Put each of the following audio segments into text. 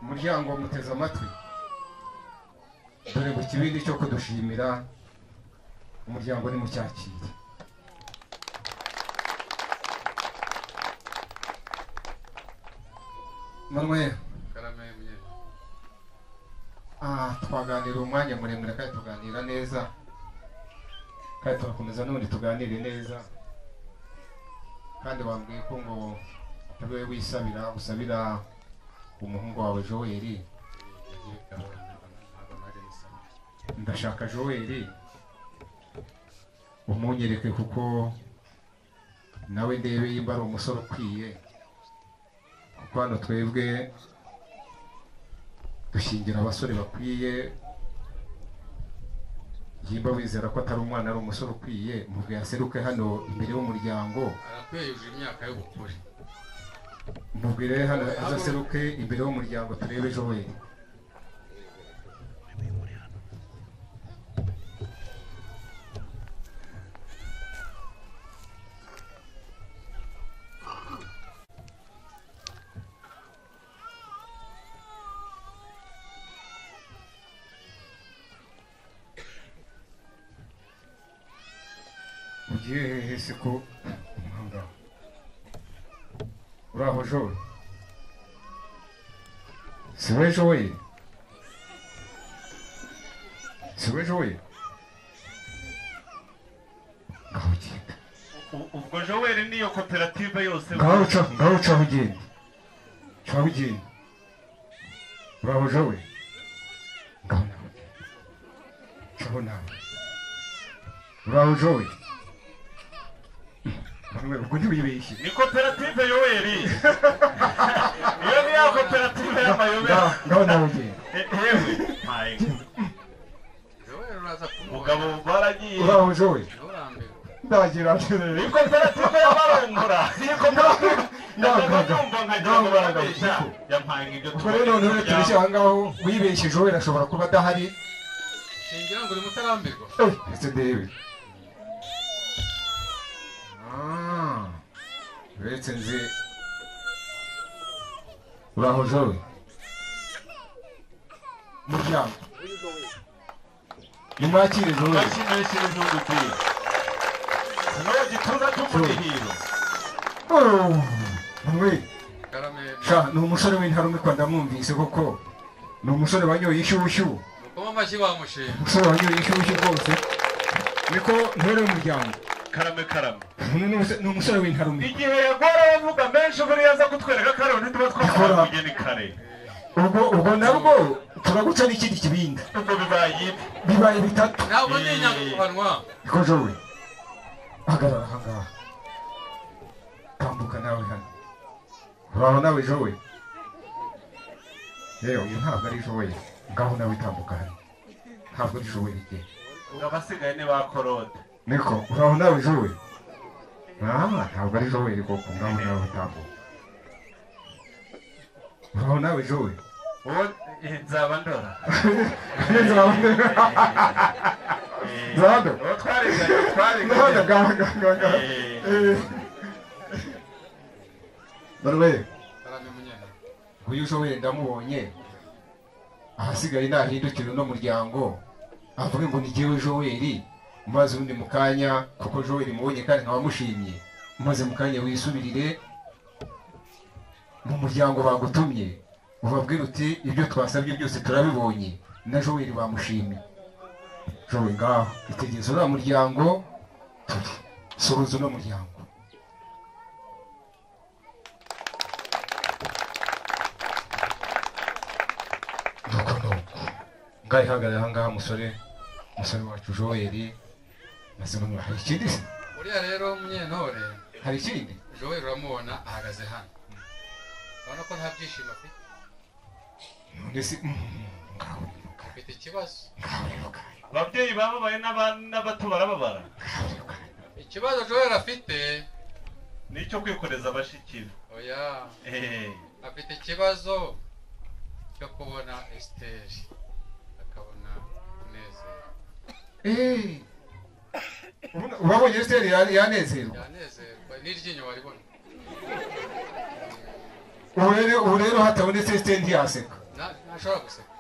Umuryango muteze amatwi, dore ngo ikibindi cyo kudushimira umuryango ni mucyakire. Manuel, Karame munye. Twaganira umwanya muremure kandi tuganira neza, kandi turakomeza n'ubundi tuganire neza, kandi wambwiye ko ngo atari wowe wisabira, usabira umuhungu wawe Joel. Ndashaka Joel umunyereke kuko nawe ndebe yimba ari umusore ukwiye, kuko hano twebwe dushingira abasore bakwiye. Yimba wizera ko atari umwana ari umusore ukwiye, mubwiye aseruke hano imbere y'umuryango. Arakwiye, yujuje imyaka y'ubukure. Mubwire hano azaseruke imbere y'umuryango turebe Joel. Ugiye hehe se ko uraho Joel? Si we Joel? Si we Joel? Ngaho ugenda. Ubwo Joel niyo koperative yose. Ngaho ucaho ugenda. Caho ugenda. Uraho Joel? Ngaho nawe. Caho nawe. Uraho Joel? Ubwo ntiwibeshye. Ni koperative Yoweri. Iyo ni ya koperative y'amayobera. Ngaho nawe ugenda. Yewe. Mpaye. Joel uraza kumubona. Mugabo baragiye. Uraho Joel? Ndagira. Ni koperative y'abarongora. Ni koperative. Ndumva nkagira ngo barabeshya. Yampaye nk'ibyo. Ubwo rero noneho tubishye aha ngaho, wibeshye Joel ashobora kuba adahari. Singira ngo uri mutarambirwa. Ese ndebe. Uretse nzi. Uraho Joel? Muryango nimwakire Joel. Sha ni umusore w'intarumikwa ndamwumvise koko. Ni umusore wanyoye ishyushyu. Umusore wanyoye ishyushyu rwose. Niko ntore umuryango. Karame karame. Ni umusore w'intarumikwa. Igihe yagora bavuga menshi buriya aza kutwereka kare ntituba twakora umugeni kare. Ubwo nabwo turaguca n'ikindi kibindi. Ubwo bibaye bitatu. Ntabwo ndi inyangakuhanwa. Niko Joel. Hagarara aha ngaha. Tambuka nawe hano. Uraho nawe Joel? Yewe uyu ntabwo ari Joel. Ngaho nawe tambuka hano. Ntabwo ari Joel igihe. Abasigaye ni ba Korode. Niko uraho nawe Joel? Ntabwo ari Joel koko. Ngaho nawe tambuka. Uraho nawe Joel? Uwo nzaba ndora. Nzaba ndora. Nzaba ndora. Uwo twariganye. Ngaho. Manuel. Uyu Joel ndamubonye. Ahasigaye nahindukira uno muryango avuge ngo ni jyewe Joel, maze undi mukanya kuko Joel mubonye kandi nkaba mushimye, maze mukanya wisubirire mu muryango bagutumye ubabwira uti ibyo twasabye byose turabibonye na Joel bamushimye. Joel ngaho itegereza uriya muryango, turi suhuza uno muryango. Nuko ngaho ihagarara aha ngaha musore wacu Joel. Maze hari ikindi se? Uriya rero munyentore hari ikindi? Joel uramubona ahagaze hano. Urabona ko nta byishimo afite. None se ngaho afite ikibazo. Ababyeyi bababaye n'abato barababara. Ikibazo Joel afite ni icyo kwikoreza abashiki be. Oya. Afite ikibazo cyo kubona Esther akabona umunezero. Ubabonye Esther yanezerwa. Yanezerwa n'iryinyo waribona. Ubu rero hatabonetse Esther ntiyaseka. Ntashobora guseka.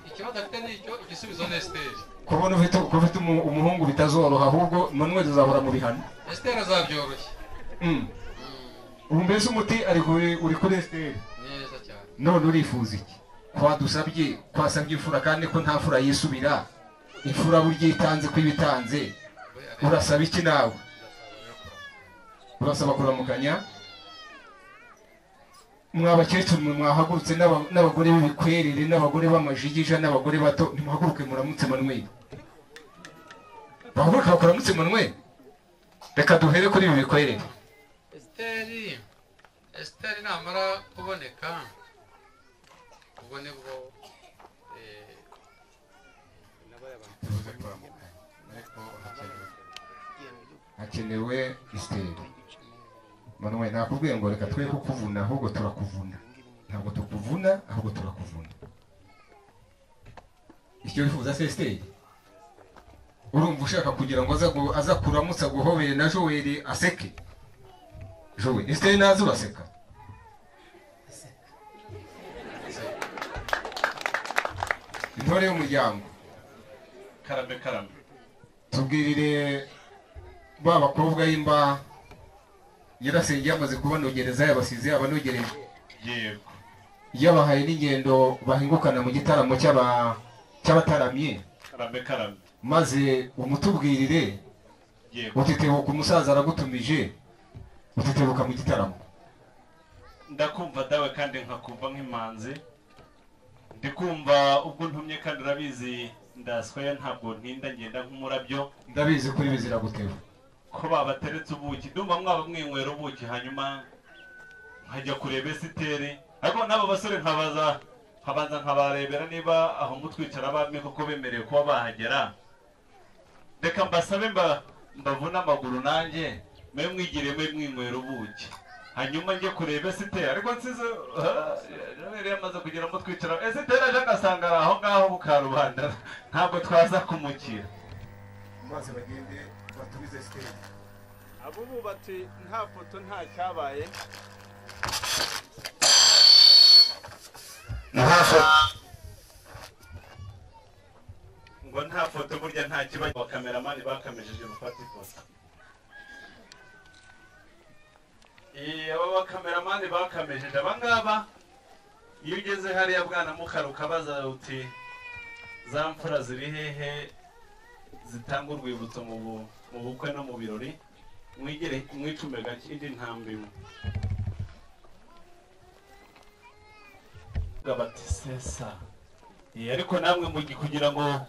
Ikibazo afite ni icyo, igisubizo ni Esiteri. Kubona ufite umuhungu bitazoroha, ahubwo Manuel uzahora mu bihano. Esiteri azabyoroshya. Ubu mbese umuti uri kuri Esiteri. Neza cyane. None urifuza iki? Kwadusabye, kwasabye imfura kandi ko nta mfura yisubira. Imfura burya itanze ko ibitanze. Urasaba iki nawe? Urasaba kuramukanya. Mwabakecuru mwahagurutse n'abagore b'ibikwerere n'abagore b'amajigija n'abagore bato, ntimuhaguruke muramutse Manuel. Bahaguruke bakuramutse Manuel. Reka duhere kuri ibi bikwerere. Esiteri namara kuboneka ubwo nibwo hakenewe Esiteri. Manuel nakubwiye ngo reka twe kukuvuna ahubwo turakuvuna. Ntabwo tukuvuna ahubwo turakuvuna. Icyo wifuza se Esiteri? Urumva ushaka kugira ngo aza kuramutsa guhobere na Joel aseke? Joel, Esiteri naza uraseka? Intore y'umuryango. Karame karame. Tubwirire ba bakobwa y'imba nyirasenge yamaze kubanogereza, yabasize abanogereje. Yego. Yabahaye n'ingendo bahingukana mu gitaramo cy'abataramye. Karame karame. Maze umutubwirire. Yego. Utitebuka umusaza aragutumije, utitebuka mu gitaramo. Ndakumva dawe kandi nkakumva nk'imanzi. Ndikumva ubwo ntumye kandi urabizi ndaswaye ntabwo ntinda ngenda nk'umurabyo. Ndabizi kuri bizira guteba. Ko babateretse ubuki, ndumva mwaba mwinywera ubuki hanyuma nkajya kureba Esiteri. Ariko n'abo basore nkabaza nkabanza nkabarebera niba aho mutwicara bamwe koko bemerewe kuba bahagera. Reka mbasabe mbavuna amaguru nanjye mwe mwigire mwe mwinywera ubuki hanyuma njye kureba Esiteri. Ariko nsize yari yamaze kugera mutwicara Esiteri aje agasanga aho ngaho ku karubanda, ntabwo twaza kumukira. Maze bagende batubize Esiteri. Abo bati nta foto nta cyabaye. Nta foto. Ngo nta foto burya nta kibazo. Abakameramani bakamejeje gufata ifoto. Aba bakameramani bakamejeje abangaba. Iyo ugeze hariya bwana Mukaruka baza uti za mfura ziri hehe zitanga urwibutso mu bukwe no mu birori, mwigere mwicume gake indi ntambwe imwe. Bati sesa. Ariko namwe kugira ngo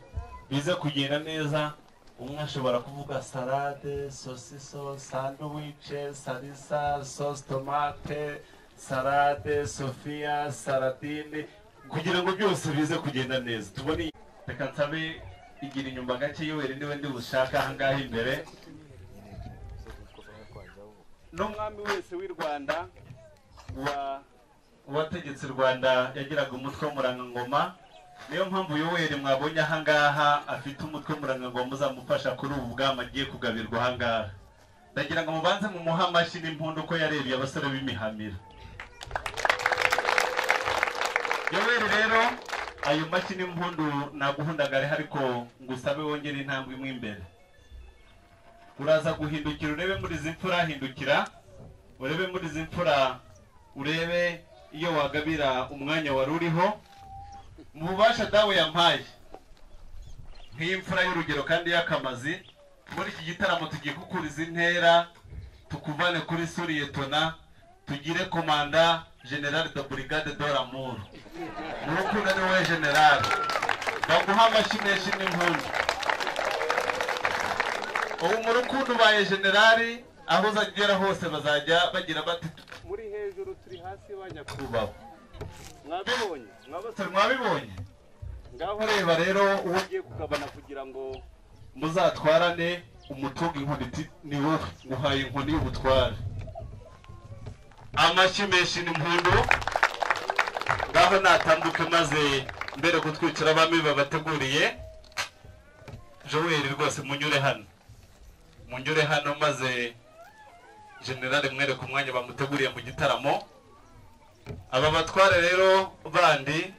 bize kugenda neza, umwe ashobora kuvuga salade, sosiso, sandwich, salsa, sauce tomate, salade, sofia, saladine, kugira ngo byose bize kugenda neza. Tubone reka nsabe igira inyumba gake Yoweri niwe ndi bushaka aha ngaha imbere. N'umwami wese w'i Rwanda wategetse u Rwanda yagiraga umutwe w'umurangangoma. Niyo mpamvu Yoweri mwabonye aha ngaha afite umutwe w'umurangangoma uzamufasha kuri ubu bwami agiye kugabirwa aha ngaha. Ndagira ngo mubanze mumuhe amashyi n'impundu ko yarebye abasore b'imihamira. Yoweri rero ayo mashyi n'impundu naguhundagare, ariko ngusabe wongere intambwe imwe imbere. Uraza guhindukira urebe muri izi mfura, hindukira urebe muri izi mfura, urebe iyo wagabira umwanya wari uriho. Mu bubasha dawe yampaye nk'imfura y'urugero kandi y'akamazi, muri iki gitaramo tugiye kukuriza intera, tukuvane kuri suriyetona, tugire komanda general de brigade de l'amour. Mu rukundo ni wowe general, baguha amashyi menshi n'impundu. Ubu mu rukundo ubaye generali, aho uzagera hose bazajya bagira bati muri hejuru turi hasi ba nyakubahwa. Mwabibonye? Mwabasore mwabibonye? Ngaho reba rero uwo ugiye kugabana kugira ngo muzatwarane umutungo inkoni ni wowe, nguhaye inkoni y'ubutware. Amashyi menshi n'impundu. Ngaho natambuke maze mbere kutwicira abami babateguriye. Joel rwose munyure hano, munyure hano maze generale mwereke umwanya bamuteguriye mu gitaramo. Aba batware rero bandi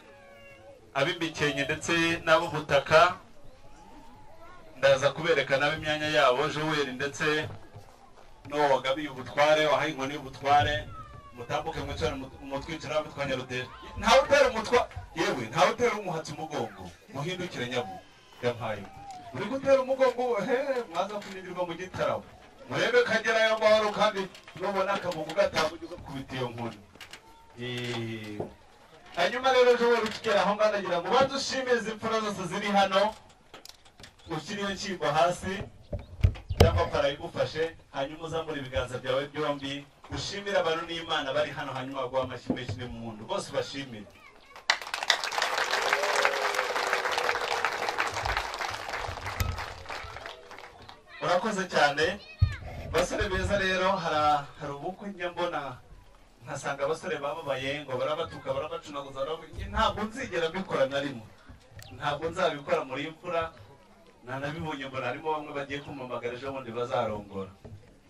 ab'imikenke ndetse n'ab'ubutaka ndaza kubereka nabo imyanya yabo. Joel ndetse n'uwo wagabiye ubutware, wahaye inkoni y'ubutware, mutambuke mwicare mutwicira mutwanya rudera. Ntawe utera umutwa, yewe ntawe utera umuhatsi umugongo, muhindukire nyabu yampaye. Uri gutera umugongo he, mwaza kunigirwa mu gitaramo. Murebe kagera yo mahoro, kandi nubona akamugu gatambuye ugakubita iyo nkoni. Hanyuma rero Joel ukigera aho ngaho ndagira ngo ubanze ushime izi mfura zose ziri hano, ushyire iyo nshyimbo hasi cyangwa parayigufashe, hanyuma uzamure ibiganza byawe byombi ushimire abantu n'Imana bari hano, hanyuma baguhe amashyi menshi n'impundu, bose bashimire. Urakoze cyane basore beza. Rero hari ubukwe njya mbona nkasanga abasore bababaye ngo barabatuka, barabacunaguza, ntabwo nzigera mbikora na rimwe, ntabwo nzabikora muri imfura. Nanabibonye mbona harimo bamwe bagiye kumamagara ejo bundi bazarongora.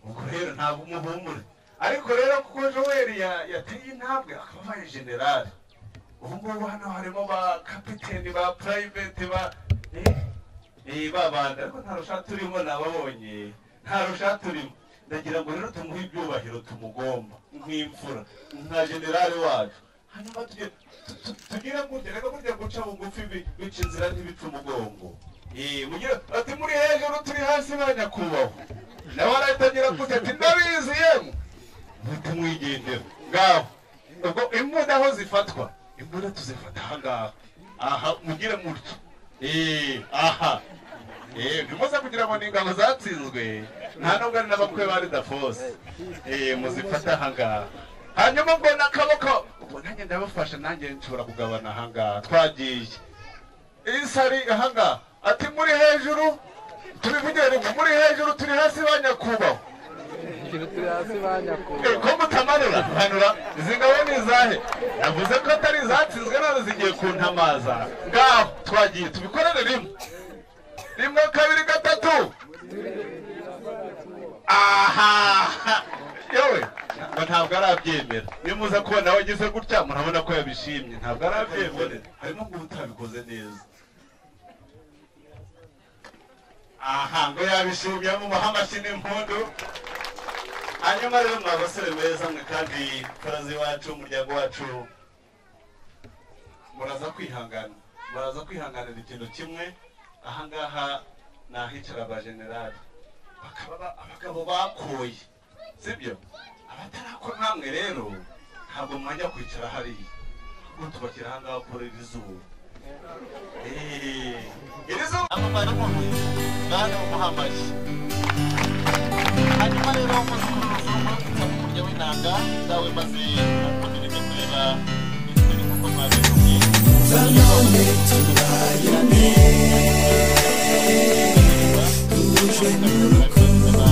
Ubwo rero ntabwo umuhumure. Ariko rero kuko Joel yateye intambwe akaba abaye general, ubu ngubu hano harimo ba kapiteni, ba private, ba babandi, ariko nta rusha turimo, nababonye nta rusha turimo. Ndagira ngo rero tumuhe ibyubahiro tumugomba nk'imfura, nka general wacu. Hanyuma tugire gutya, reka burya guca bugufi bica inzira ntibica umugongo. Ati muri hejuru turi hasi ba nyakubahwa, nawe arahita gutya ati ndabizi yemwe, muhite mwigendera ngaho. Ubwo imbunda aho zifatwa, imbunda tuzifata aha ngaha, aha mugire mutyo, aha ntimuze kugira ngo ni ingabo zatsinzwe, nta nubwo ari n'abakwe ba Ridafose. Muzifata aha ngaha. Hanyuma ubwo n'akaboko, ubwo nanjye ndabafasha, nanjye nshobora kugabana aha ngaha. Twagiye isari aha ngaha, ati muri hejuru tubivugire rimwe, muri hejuru turi hasi ba nyakubahwa. Ko mutamanura manura, izi ngabo ni izahe? Yavuze ko atari izatsinzwe none zigiye kuntamaza. Ngaho twagiye, tubikorere rimwe rimwe, kabiri, gatatu. Aha yewe ngo ntabwo arabyemera. Niyo muza kubona wagize gutya murabona ko yabishimye, ntabwo arabyemera, harimo ngo utabikoze neza. Aha ngo yabishimye, mumuha amashyi n'impundu. Hanyuma rero mwa basore beza mwe kandi farazi wacu, umuryango wacu, muraza kwihangana, muraza kwihanganira ikintu kimwe. Aha ngaha ni ahicara aba generali, bakaba abagabo bakoye, sibyo? Abatarakora nkamwe rero ntabwo mwajya kwicara hariya, ahubwo tubashyira aha ngaha kuri iri zuba. Iri zuba amamara mubi bwana mumuha amashyi. Hanyuma rero umuzukuru umurya w'inanga dawe maze mukundirije kureba ibintu nk'uko mwabivuye. None tubaye umwe, duhujwe n'urukundo,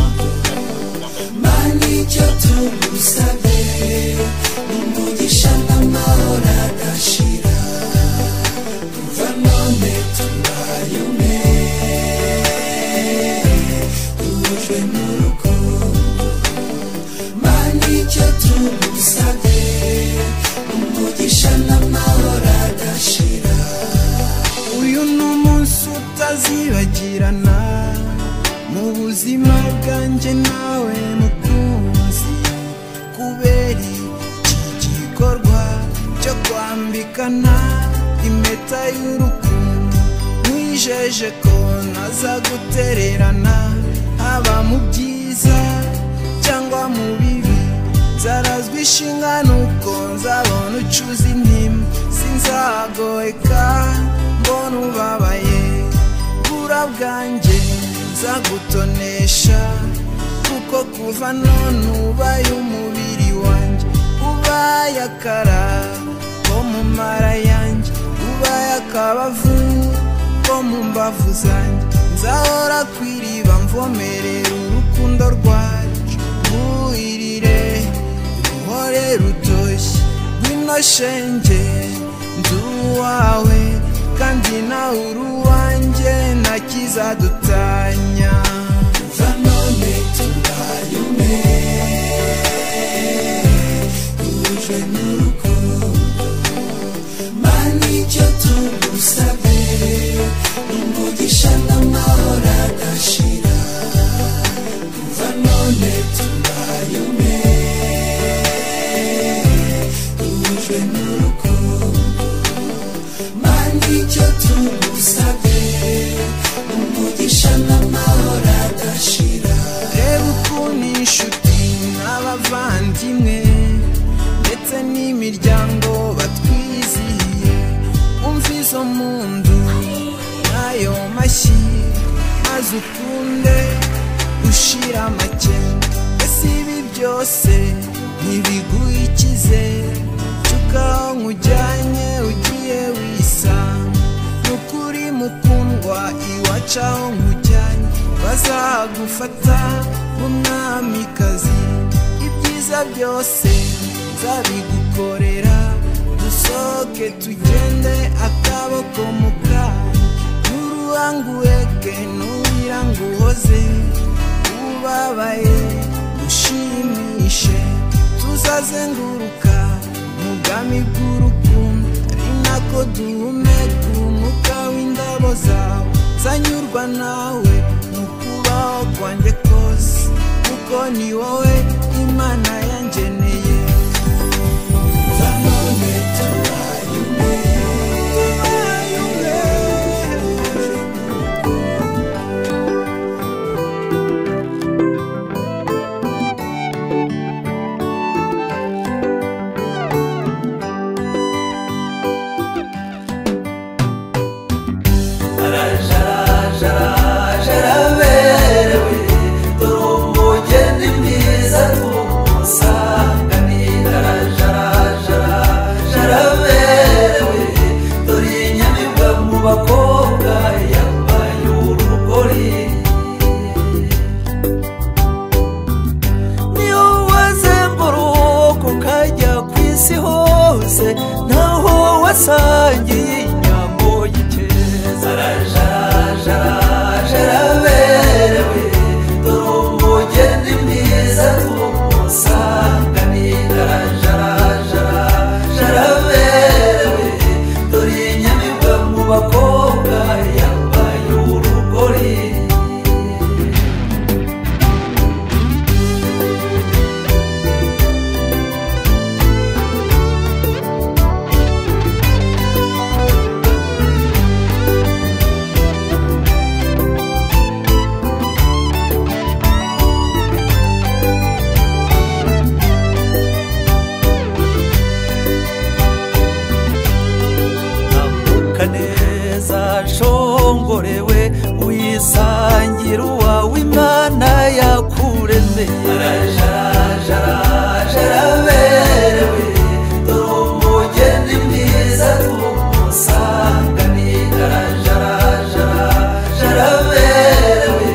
Mana icyo tugusabye ni umugisha n'amahoro adashira. Kuva none tubaye umwe, duhujwe n'urukundo, Mana icyo tugusabye ni umugisha n'amahoro adashira. Uyu ni umunsi utazibagirana mu buzima bwanjye nawe mukunzi, kubera iki gikorwa cyo kwambikana impeta y'urukundo. Nkwijeje ko ntazagutererana, haba mu byiza cyangwa mu bibi, nzarazwa ishinga nuko nzabona ucuza intimba, sinzagoheka mbona ubabaye. Bura bwanjye nzagutonesha, kuko kuva none ubaye umubiri wanjye, ubaye akara ko mu mara yanjye, ubaye akabavu ko mu mbavu zanjye. Nzahora ku iriba mvomerera urukundo rwacu, nkuhirire ruhore rutoshye. Ngwino shenge ndi uwawe, kandi nawe uri uwanjye, nta kizadutanya. Kuva none tubaye umwe, duhujwe n'urukundo. tugusabye n'umugisha n'amahoro adashira kuva none tubaye umwe duhujwe n'urukundo Mana icyo tugusabye n'umugisha n'amahoro adashira Reba ukuntu inshuti n'abavandimwe ndetse n'imiryango batwizihiye umva izo mpundu n'ayo mashyi maze ukunde ushira amakenga ese ibi byose ntibiguha icyizere cy'uko aho nkujyanye ugiye wisanga nukuri mukundwa iwacu aho nkujyanye bazagufata nk'umwamikazi ibyiza byose nzabigukorera dusohoke tugende akaboko mu kandi n'uruhanguheke n'uwiranguhoze ubabaye ushimishe tuzazenguruka mu bwami bw'urukundo ari nako duhumeka umwuka w'indabo zawe nzanyurwa nawe mu kubaho kwanjye kose kuko ni wowe Imana yangeneye kuva none tubaye umwe tubaye umwe Jaraberewe dore umugeni mwiza tumusanganira jaraberewe dore inyamibwa mu bakobwa yambaye urugori niyo wazenguruka ukajya ku isi hose ntaho wasangiye inyambo y'ikeza Jaraberewe dore umugeni mwiza tumusanganira jaraberewe dore inyamibwa mu bakobwa yambaye urugori Tambuka neza shongorewe wisangira uwawe Imana yakuremeye Jaraberewe dore umugeni mwiza tumusanganira jaraberewe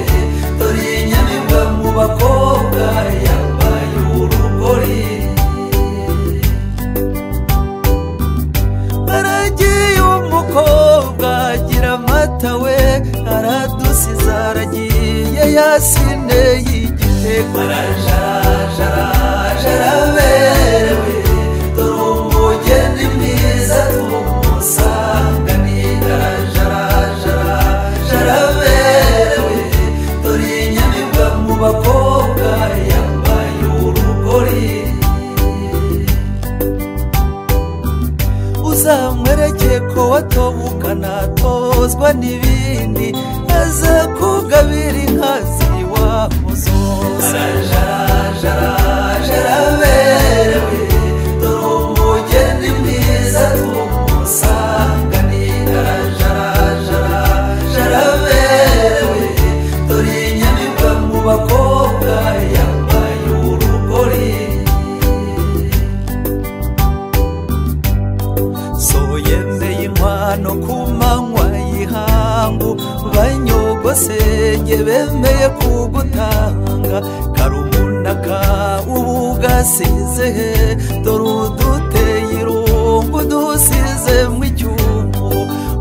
dore inyamibwa mu bakobwa yambaye urugori Aragiye umukobwa agira amata we aradusize aragiye yasine y'igitego Jaraberewe dore umugeni mwiza tumusanganira jaraberewe dore inyamibwa mu bakobwa yambaye urugori uzamwereke ko watobukana tozwa n'ibindi aza kugabira inka z'iwabo zose Jaraberewe dore umugeni mwiza tumusanganira jaraberewe dore inyamibwa mu bakobwa yambaye urugori So yemeye inkwano ku manywa y'ihangu banyogosenge bemeye kugutanga karumunaka ubu gasize he dore uduteye irungu dusize mu icyumu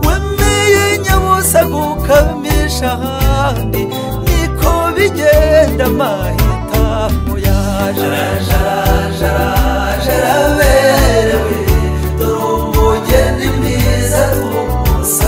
wemeye nyabusa gukamisha ahandi niko bigenda amahitamo yaje Jaraberewe dore umugeni mwiza tumusanganira.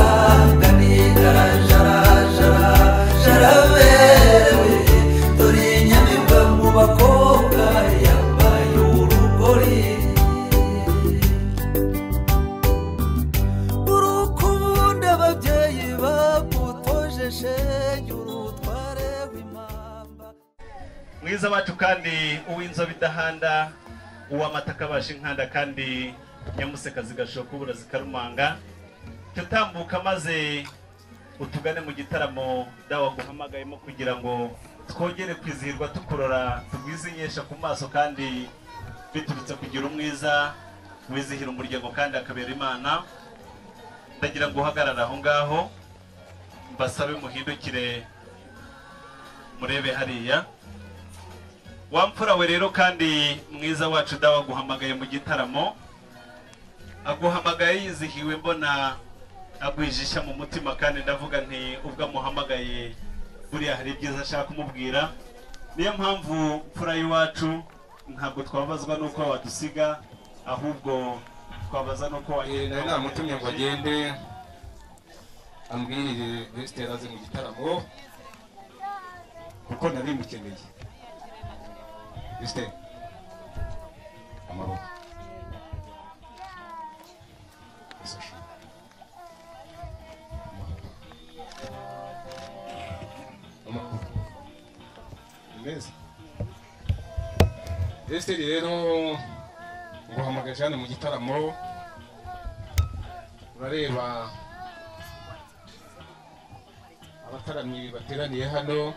Mwiza wacu kandi uw'inzobe idahanda, uw'amata akabasha inkanda, kandi nyamuseka zigashoka ubura zikarumanga, tutambuka maze utugane mu gitaramo dawa guhamagayemo kugira ngo twongere kwizihirwa tukurora tugwizinyesha ku maso, kandi biturutse kugira umwiza wizihira umuryango kandi akabera Imana. Ndagira ngo uhagarare aho ngaho, mbasabe muhindukire murebe hariya. Wamfura we rero kandi mwiza wacu dawa guhamagaye mu gitaramo, aguhamagaye yizihiwe, mbona agwijisha mu mutima, kandi ndavuga nti ubwo amuhamagaye buriya hari ibyiza ashaka kumubwira. Niyo mpamvu mfura y'iwacu ntabwo twabazwa nuko wadusiga, ahubwo twabaza nuko nari namutumye ngo agende ambwirire Esther aze mu gitaramo kuko nari mukeneye. Esther amaboko meza. Esther rero nguhamagaje hano mu gitaramo, urareba abataramyi bateraniye hano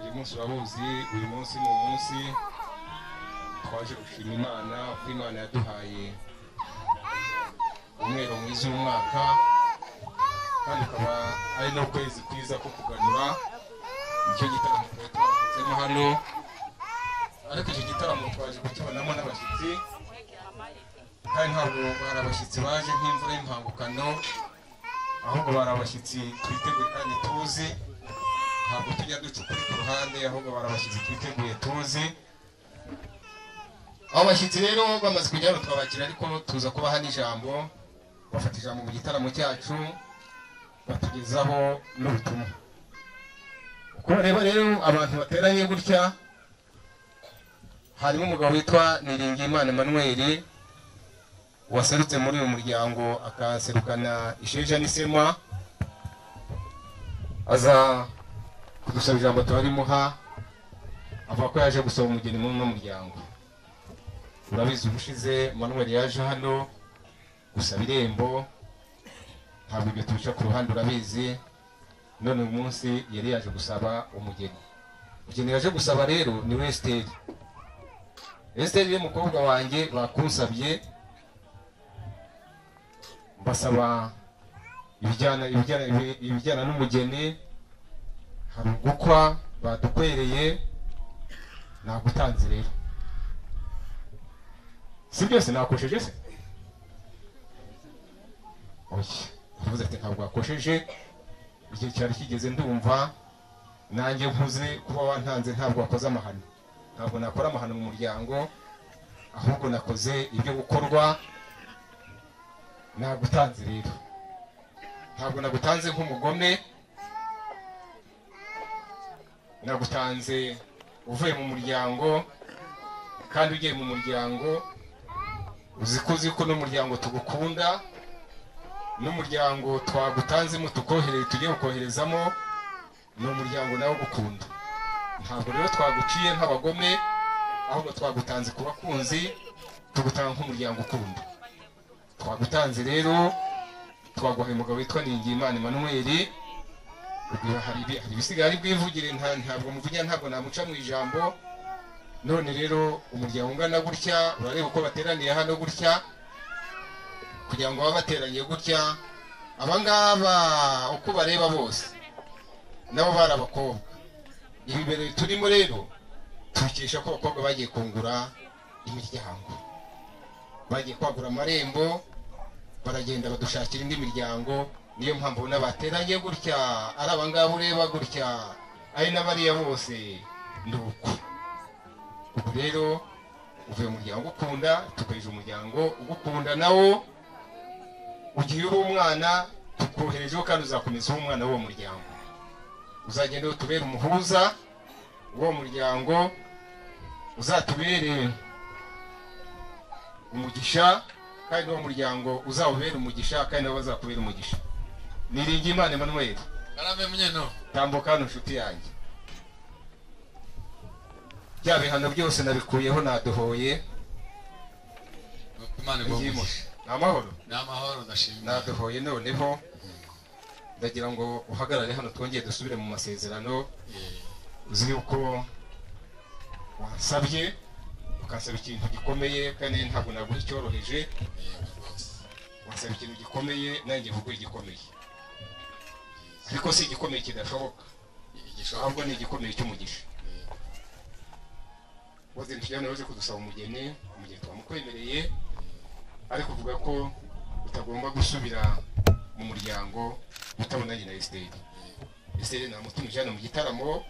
uyu munsi, urabuzi uyu munsi ni umunsi twaje gushima Imana kuko Imana yaduhaye umwero mwiza w'umwaka, kandi ukaba ari n'ukwezi kwiza ko kuganura. Icyo gitaramo twabatsemo hano, ariko icyo gitaramo twaje kukibonamo n'abashyitsi, kandi ntabwo bari abashyitsi baje nk'imvura y'impangukano, ahubwo bari abashyitsi twiteguye kandi tuzi. Ntabwo tujya duca ukuri ku ruhande, ahubwo bari abashyitsi twiteguye tuzi. Abo bashyitsi rero bamaze kujya hano twabakira, ariko tuza kubaha n'ijambo, bafata ijambo mu gitaramo cyacu batugezaho n'ubutumwa. Uko bareba rero abantu bateranye gutya, harimo umugabo witwa Niringiyimana Emmanuel waserutse muri uyu muryango, akaserukana isheja n'isema, aza kudusaba ijambo turarimuha, avuga ko yaje gusaba umugeni muri uno muryango. Urabizi ubushize Emmanuel yaje hano gusaba irembo, ntabwo ibyo tubica ku ruhande urabizi. None uyu munsi yari yaje gusaba umugeni. Umugeni yaje gusaba rero ni Esther. Esther ni umukobwa wanjye bakunsabye, mbasaba ibijyana n'umugeni, hari ugukwa badukwereye, nagutanze rero. Si byose nakosheje se? Oya, uvuze ati ntabwo wakosheje, igihe cyari kigeze ndumva nanjye nkuze kuba wantanze, ntabwo wakoze amahano. Ntabwo nakora amahano mu muryango, ahubwo nakoze ibyo gukorwa, nagutanze rero. Ntabwo nagutanze nk'umugome, nagutanze uvuye mu muryango, kandi ugiye mu muryango uzi ko n'umuryango tugukunda, n'umuryango twagutanzemo tukohereye tugiye gukoherezamo, ni umuryango nawe ugukunda. Ntabwo rero twaguciye nk'abagome, ahubwo twagutanze ku bakunzi, tugutanga nk'umuryango ukunda. Twagutanze rero, twaguhaye umugabo witwa Niringiyimana Emmanuel. Hari ibisigaye ari bwivugire, ntabwo muvugira, ntabwo namuca mu ijambo. None rero umuryango ungana gutya, urareba uko bateraniye hano gutya, kugira ngo babe bateraniye gutya, abangaba uko bareba bose nabo bari abakobwa. Ibi mbere turimo rero tubikesha ko abakobwa bagiye kungura imiryango, bagiye kwagura amarembo, baragenda badushakira indi miryango. Niyo mpamvu ubona bateranye gutya, ari abangaba ureba gutya, ari n'abariya bose ni uko. Ubu rero uvuye mu muryango ukunda, tukoheje umuryango ugukunda nawo, ugiye uri umwana tukoherejeho, kandi uzakomeza uri umwana w'uwo muryango. Uzagenda utubere umuhuza w'uwo muryango, uzatubere umugisha, kandi uwo muryango uzawubera umugisha, kandi nabo bazakubera umugisha. Niringiyimana Emmanuel, Karame munyeno, tambuka hano nshuti yanjye. Bya bihano byose nabikuyeho naduhoye. Imana iguhe. Amahoro. N'amahoro ndashimira. Naduhoye noneho ndagira ngo uhagarare hano twongeye dusubire mu masezerano. Uzi uko wasabye ukansaba ikintu gikomeye kandi ntabwo naguha icyoroheje. Wasaba ikintu gikomeye nanjye mvuga igikomeye. Ariko si igikomeye kidashoboka. Ahubwo ni igikomeye cy'umugisha. Waze ntiyana waje kudusaba umugeni, umugeni twamukwemereye ariko uvuga ko utagomba gusubira mu muryango utabonanye na Esther. Esther namutumije hano mu gitaramo.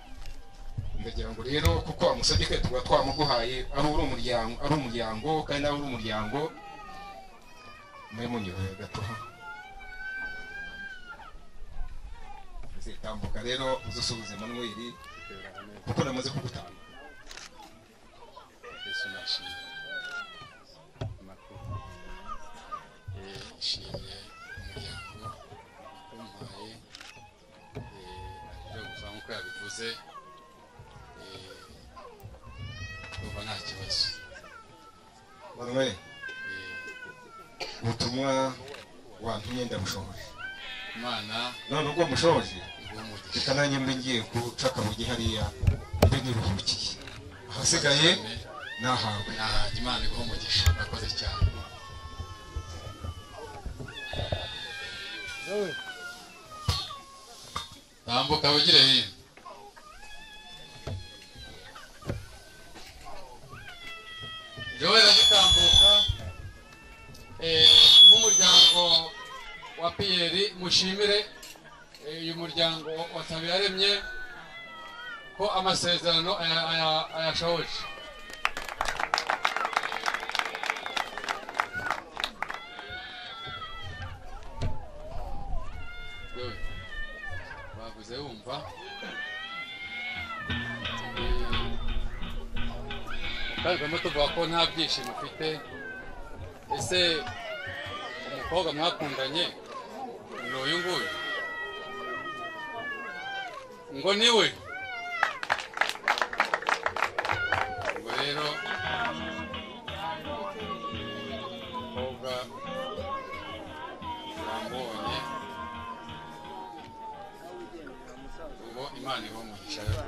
Ndagira ngo rero kuko amusabye ko tuba twamuguhaye ari uri umuryango, ari umuryango kandi nawe uri umuryango. Mwe munyoye gatoha. Zitambuka rero uzusubize Manuel kuko namaze kugutanga. Yesu nashimye. Nshimye umuryango umpaye ibyo gusa nk'uko yabivuze uba nta kibazo. Manuel, ubutumwa wantumye ndabushoboje. Imana none ubwo mushoboje reka nanjye mbe ngiye guca akabugi hariya mbe niruhukiye, ahasigaye nahawe. Imana iguhe umugisha, murakoze cyane. Tambuka wigire hino. Joel agitambuka nk'umuryango wa Pierre mushimire uyu muryango wa Nsabiyaremye ko amasezerano ayashoje. Bavuze wumva kandi barimo tuvuga ko nta byishimo ufite. Ese umukobwa mwakundanye ni uyu nguyu? Ngo niwe. Ngo rero umukobwa wamubonye ubu Imana iba umugisha ariko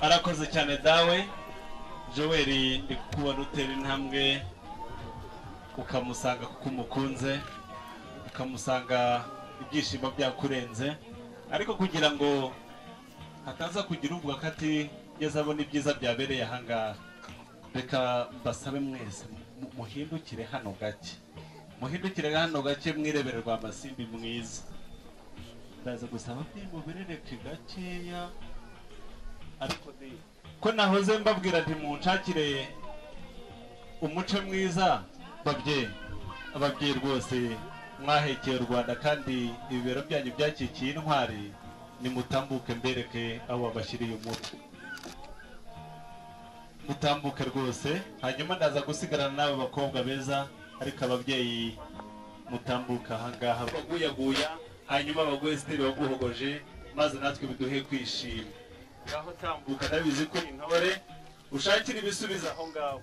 arakoze cyane dawe. Joel ndi kukubona utera intambwe ukamusanga kuko umukunze, ukamusanga ibyishimo byakurenze, ariko kugira ngo hataza kugira uvuga ko ati ngeze abona ibyiza byabereye aha ngaha, reka mbasabe mwese muhindukire hano gake, muhindukire hano gake mwirebere Rwamasimbi mwiza. Ndaza gusaba muberereke gakeya, ariko ko nahoze mbabwira nti munshakire umuco mwiza. Babyeyi, ababyeyi rwose mwahekeye u Rwanda kandi ibibero byanyu byakikiye intwari, nimutambuke mbereke aho babashyiriye umutwe. Mutambuke rwose, hanyuma ndaza gusigarana n'abo bakobwa beza, ariko ababyeyi mutambuka aha ngaha baguyaguya, hanyuma baguhe Esther baguhogoje, maze natwe biduhe kwishima. Ngaho tambuka, ndabizi ko intore ushakira ibisubizo aho ngaho.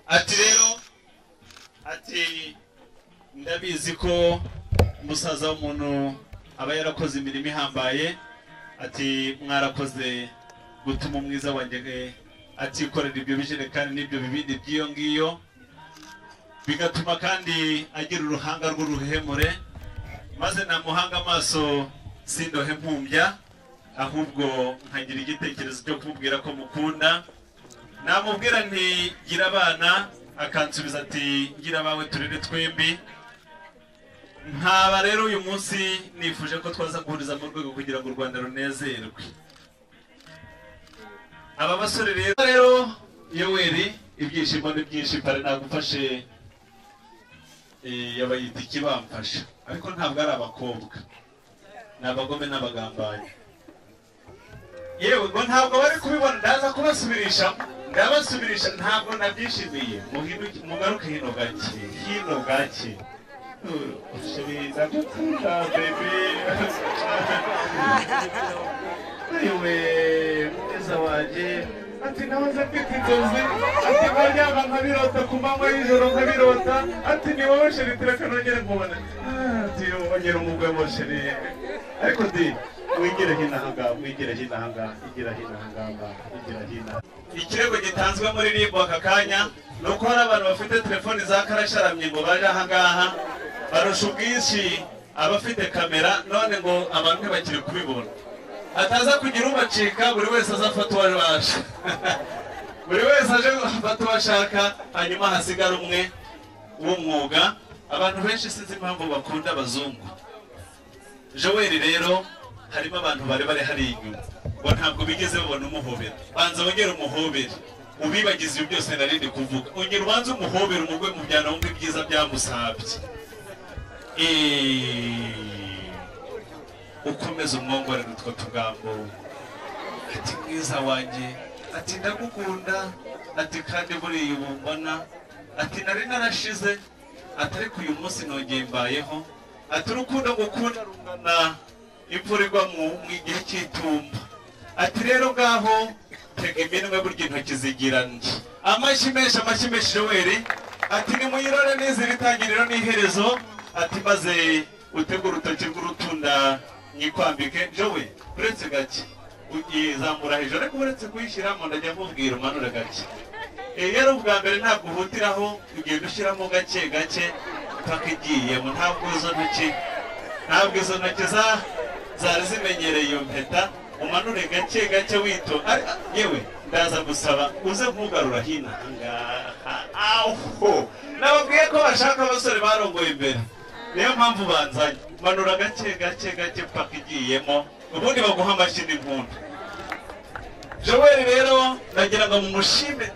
Ati rero, ati ndabizi ko umusaza w'umuntu aba yarakoze imirimo ihambaye, ati mwarakoze gutuma umwiza wanjye atikorera ibyo bijerekani n'ibyo bibindi by'iyo ngiyo, bigatuma kandi agira uruhanga rw'uruhemure, maze namuhanga amaso sindohe mpumbya, ahubwo nkagira igitekerezo cyo kumubwira ko mukunda. Namubwira nti gira abana, akansubiza ati ngira abawe turere twembi. Nkaba rero uyu munsi nifuje ko twaza guhuriza mu rwego kugira ngo u Rwanda runezerwe. Aba basore rero Yoweri ibyishimo ni byinshi, pare nagufashe yabayita ikibamfasha, ariko ntabwo ari abakobwa, ni abagome n'abagambanyi. Yewe ngo ntabwo bari kubibona, ndaza kubasubirisha, ndabasubirisha, ntabwo nabyishimiye. Muhinduke mugaruke hino gake, hino gake. Chérie, ndagukunda baby. Yewe mwiza wanjye, ati nahoze mfite inzozi, ati nkaryama nkabirota ku manywa y'ijoro nkabirota, ati ni wowe chérie, tureka nongere nkubone. Ati ongera umugwemo chérie. Ariko di wigire hino ahangaha, wigire hino ahangaha, igira hino ahangaha, igira hino. Ikirego gitanzwe muri RIB aka kanya ni uko hari abantu bafite telefoni za karasharamye ngo baje ahangaha barusha ubwinshi abafite kamera, none ngo abantu ntibakiri kubibona. Ataza kugira ubacika, buri wese azafata uwo abasha. Buri wese aje afata uwo ashaka, hanyuma hasigara umwe w'umwuga. Abantu benshi sinzi impamvu bakunda abazungu. Joel rero harimo abantu bari bari hari inyuma ngo ntabwo bigeze babona umuhobera. Banza wongere umuhobere, ubibagize ibyo byose nari ndi kuvuga. Ongera ubanze umuhobere, umugwe mu byana wumve ibyiza byamusabye. Ukomeze umwongorere utwo tugambo. Ati mwiza wanjye, ati ndagukunda, ati kandi buriya ubu mbona, ati nari narashize, ati ariko uyu munsi nongeye mbayeho, ati urukundo ngukunda rungana imvura igwa mu gihe cy'itumba. Ati rero ngaho tega iminwe burya intoki zigira nge. Amashyi menshi, amashyi menshi Joel. Ati nimuyirore n'izira itangiriro n'iherezo. Ati maze utegura urutoki rw'urutunda nyikwambike. Joel uretse gake uyizamura hejuru, ariko uretse kuyishyiramo ndajya nkubwira umanure gake. Iyo ari ubwa mbere ntabwo uhutiraho, ugenda ushyiramo gake gake mpaka igiyemo. Ntabwo izo ntoki, ntabwo izo ntoki zari zimenyereye iyo mpeta. Umanure gake gake wito. Yewe ndaza gusaba uze nkugarura hino ahangaha. Aho nababwiye ko bashaka abasore barongoye imbere, niyo mpamvu banzanye. Manura gake gake gake mpaka igiyemo, ubundi baguha amashyi n'impundu. Joel rero nagira ngo mumushime.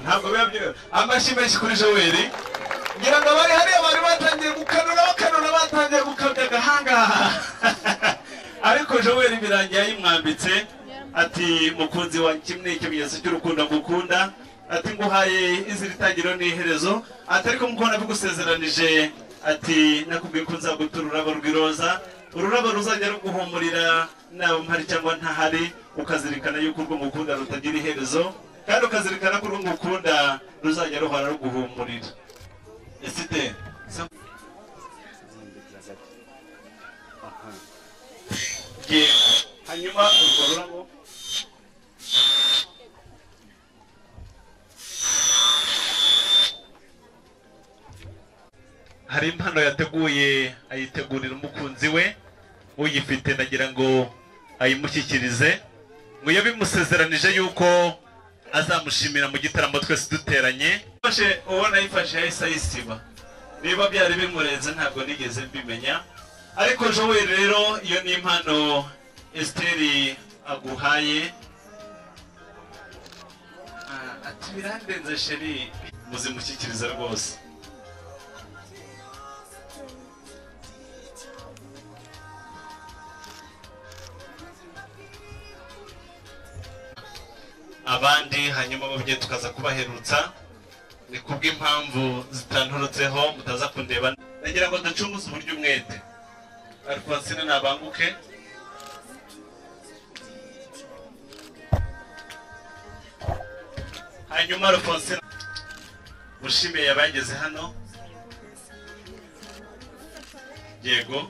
Ntabwo biba byiza. Amashyi menshi kuri Joel. Ngira ngo abari hariya bari batangiye gukanura, bakanura, batangiye gukabya agahanga. Ariko Joel birangiye ayimwambitse. Ati mukunzi wa kimwe ikimenyetso cy'urukundo ngukunda, ati nguhaye izira itangiriro n'iherezo, ati ariko mukunda bigusezeranije, ati nakubwiye ko nzagutura ururabo rw'iroza, ururabo ruzajya ruguhumurira naba mpari cyangwa ntahari, ukazirikana yuko urwo ngukunda rutagira iherezo, kandi ukazirikana ko urwo ngukunda ruzajya ruhora ruguhumurira. Esite hanyuma urwo rurabo hari impano yateguye ayitegurira umukunzi we, uyifite ndagira ngo ayimushyikirize. Ngo yabimusezeranije yuko azamushimira mu gitaramo twese duteranye. Ubona yifashe yahise ayisiba, niba byari bimurenze ntabwo nigeze mbimenya. Ariko Joel rero iyo ni impano Esteri aguhaye. Ati birandenze sheri, muzimushyikirize rwose. Abandi hanyuma ababyeyi tukaza kubaherutsa, ni kubw'impamvu zitanturutseho mutaza kundeba. Nagira ngo ducunguze uburyo umwete. Alphonsine nabanguke. Hanyuma Alphonsine mushimiye abageze hano. Yego.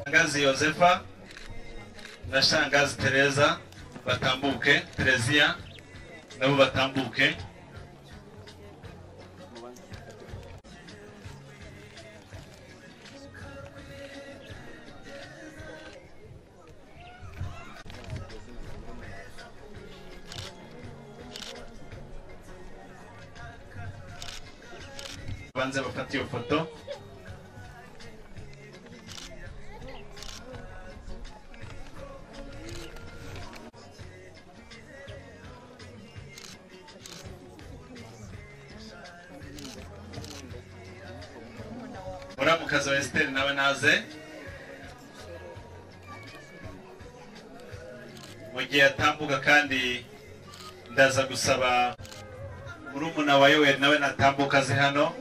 Shangazi Yosefa na Shangazi Teresa batambuke, Terezia nabo batambuke. Banze bafate iyo foto. Muramukazi wa Esther nawe naze. Mu gihe atambuka kandi ndaza gusaba murumuna wa Yoweri nawe natambuka aze hano.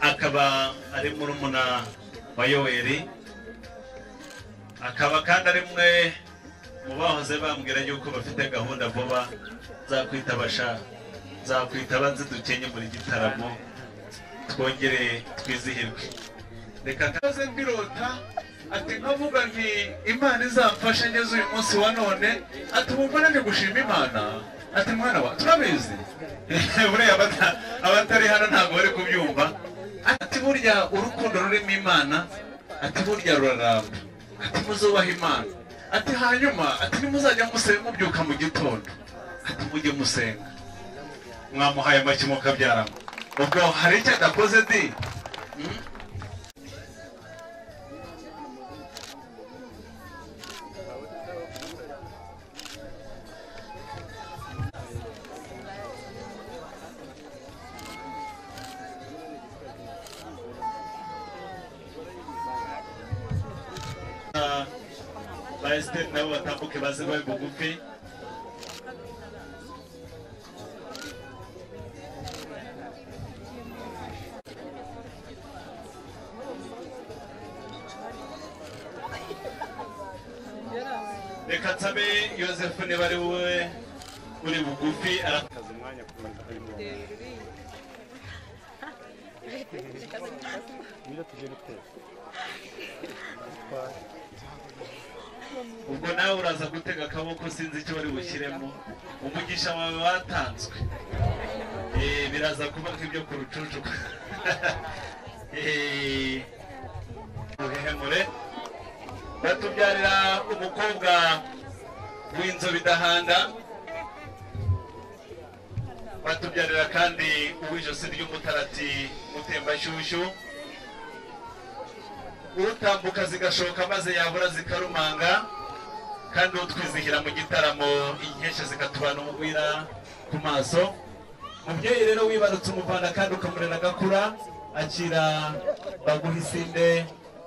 Akaba ari murumuna wa Yoweri, akaba kandi ari mwe mu bahoze bambwira yuko bafite gahunda vuba nzakwita nzakwitaba nzidukenye muri gitaramo twongere twizihirwe. Reka kaze mbirota ati nkavuga nti Imana izamfashe ngeze uyu munsi wa none, ati wumva nari gushima Imana, ati mwana wa turabizi. Buriya abatari hano ntabwo bari kubyumva. Ati burya urukundo rurimo Imana, ati burya ruraramba, ati muzubaha Imana, ati hanyuma ati nimuzajya musenga mubyuka mu gitondo, ati mujye musenga. Mwamuhaye amashyi mukabyaramo. Ubwo hari icyo adakoze di? Ba Esther nabo batambuke baze babe bugufi. Reka nsabe Yosefu niba ari wowe uri bugufi arakaza umwanya kubanza harimo. Ubwo nawe uraza gutega akaboko sinzi icyo bari bushyiremo, umugisha wawe watanzwe. Biraza kuba nk'ibyo ku rucucu. Ruhehemure batubyarira umukobwa w'inzobe idahanda, batubyarira kandi uw'ijosi ry'umutarati mutembashyushyu, utambuka zigashoka maze yabura zikarumanga, kandi utwizihira mu gitaramo inkesha zikatubana umugwira ku maso. Mubyeyi rero wibarutse umuvana kandi ukamurera agakura, akira baguha isinde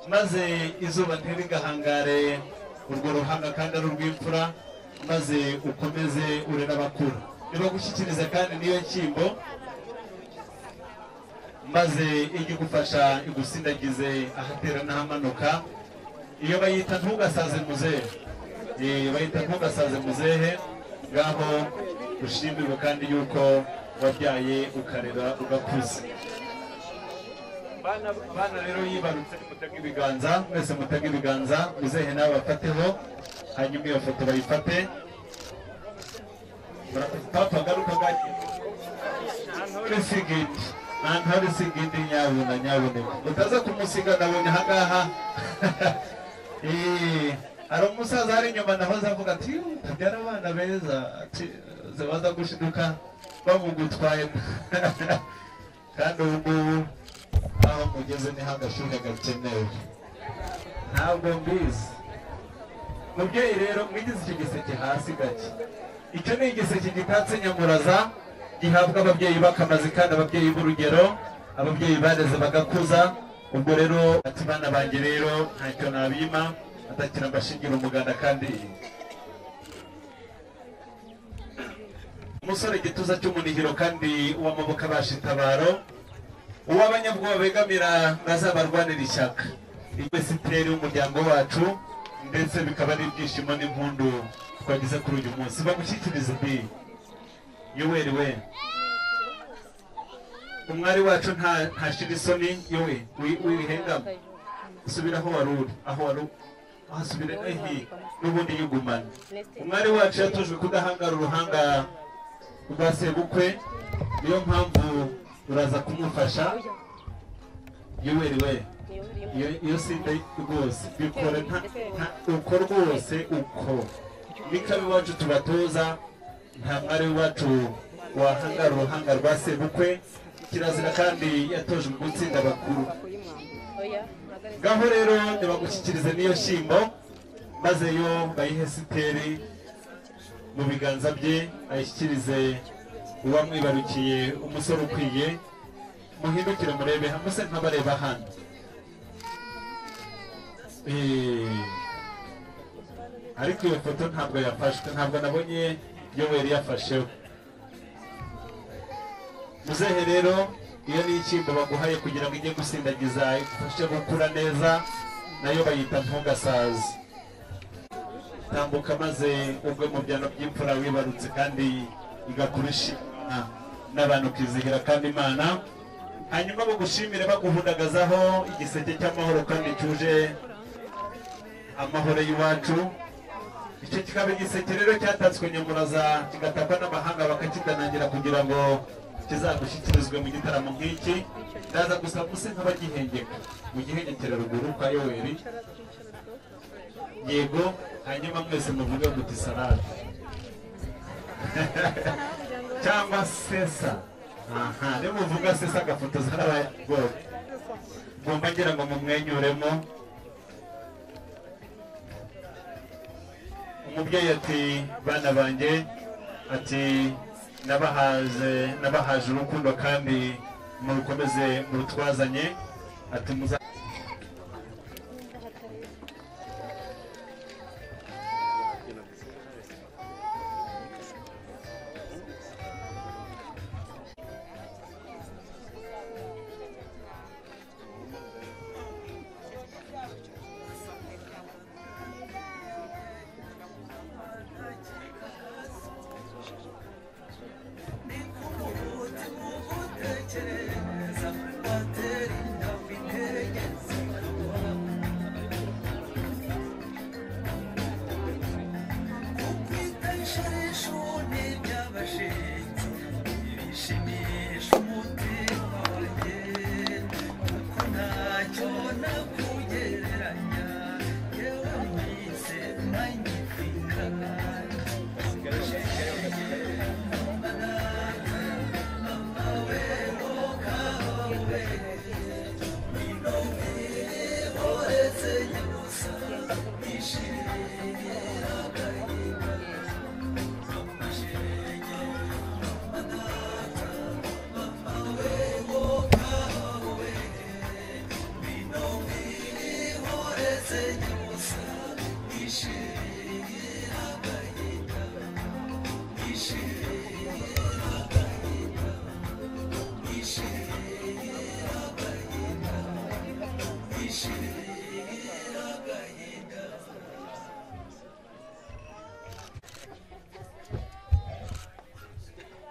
maze izuba ntirigahangare urwo ruhanga kandi ari urw'imfura, maze ukomeze urera abakura. Nibagushyikiriza kandi niyo nshyimbo, maze ijye igufasha igusindagize ahatera n'ahamanuka. Iyo bayita ntugasaze muzehe, bayita ntugasaze muzehe. Ngaho ushimirwe kandi yuko wabyaye ukarera ugakuza. Bana rero yibarutse mutega ibiganza, mwese mutega ibiganza, muzehe nawe bafateho, hanyuma iyo foto bayifate. Papa garuka gake. Ntore sigindi nyabuna nyabuneka. Utaza kumusiga nabonye ahangaha. Hari umusaza ari inyuma nahoze avuga ati utabyara abana beza, ati baza gushiduka bamugutwaye. Kandi ubu ngubu aho mugeze niho agashuhe gakenewe. Ntabwo mbizi. Mubyeyi rero mwigize icyo giseke hasi gake. Icyo ni igiseke gitatse nyamuraza, gihabwa ababyeyi bakamaze kandi ababyeyi b'urugero, ababyeyi bareze bagakuza. Ubwo rero ati bana banjye rero ntacyo nabima, atakira mbashingira umuganda. Kandi umusore igituza cy'umunihiro kandi uw'amaboko abasha itabaro, uw'abanyabwoba begamira bazabarwanira ishyaka. Esiteri w'umuryango wacu, ndetse bikaba ari ibyishimo n'impundu twagize kuri uyu munsi. Bagushyikirize bi Yoweri we, umwari wacu ntashira isoni. Yowe wihengama, subira aho wari uri, aho wari Hasubire ehi n'ubundi yigumana. Umwari wacu yatojwe kudahangara uruhanga rwa sebukwe, niyo mpamvu uraza kumufasha. Yoweri we, iyo sinda rwose bikore uko rwose uko nikabi wacu tubatoza. Nta mwari wacu wahangara uruhanga rwa sebukwe, kirazira kandi yatojwe gutsinda abakuru. Ngaho rero nibagushyikirize niyo shyimbo, maze yo bayihe Esiteri mu biganza bye, ayishyikirize uwamwibarukiye umusore ukwiye. Muhindukire murebe hamwe nkabareba hano. Ariko iyo foto ntabwo yafashwe, ntabwo nabonye Yoweri yafasheho. Muzehe rero iyo ni icyimbo baguhaye kugira ngo ijye gusindagiza igufashe gukura neza, nayo bayita ntugasaze. Tambuka maze ubwe mu byano by'imfura wibarutse kandi igakurusha n'abantu ukizihira kandi Imana. Hanyuma bagushimire baguhundagazaho igiseke cy'amahoro kandi cyuje amahoro y'iwacu. Icyo kikaba igiseke rero cyatatswe nyamuraza kigatakwa n'amahanga bakakidanangira kugira ngo kizagushyikirizwe mu gitaramo nk'iki. Ndaza gusa muse nk'abagihengeka mu gihengekera ruguru kwa Yoweri. Yego, hanyuma mwese muvuge muti salade cyangwa sesa. Aha, niba muvuga sesa agafoto zarabaye rwose. Ngomba ngira ngo mumwenyuremo. Umubyeyi ati bana banjye, ati nabahaje urukundo kandi murukomeze murutwazanye, ati muza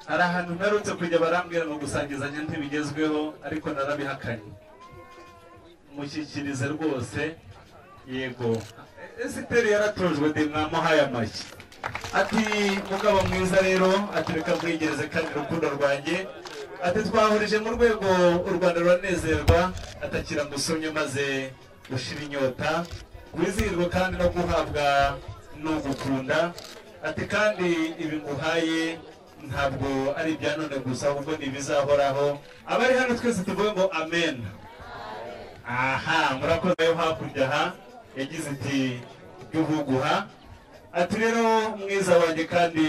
Hari ahantu mperutse kujya barambwira ngo gusangizanya ntibigezweho, ariko narabihakanye. Mushyikirize rwose. Yego, Esiteri yaratojwe de mwamuhaye amashyi. Ati mugabo mwiza rero, ati reka mwigereze kandi urukundo rwanjye, ati twahurije mu rwego u Rwanda ruranezerwa, atakira ngusomye maze ushira inyota, wizihirwe kandi no guhabwa n'ugukunda, ati kandi ibi nguhaye ntabwo ari ibya none gusa ahubwo ni ibizahoraho. Abari hano twese tuvuge ngo amen. Aha, murakoze. Yo hakurya aha yagize iti ry'uhuguha, ati rero mwiza wanjye kandi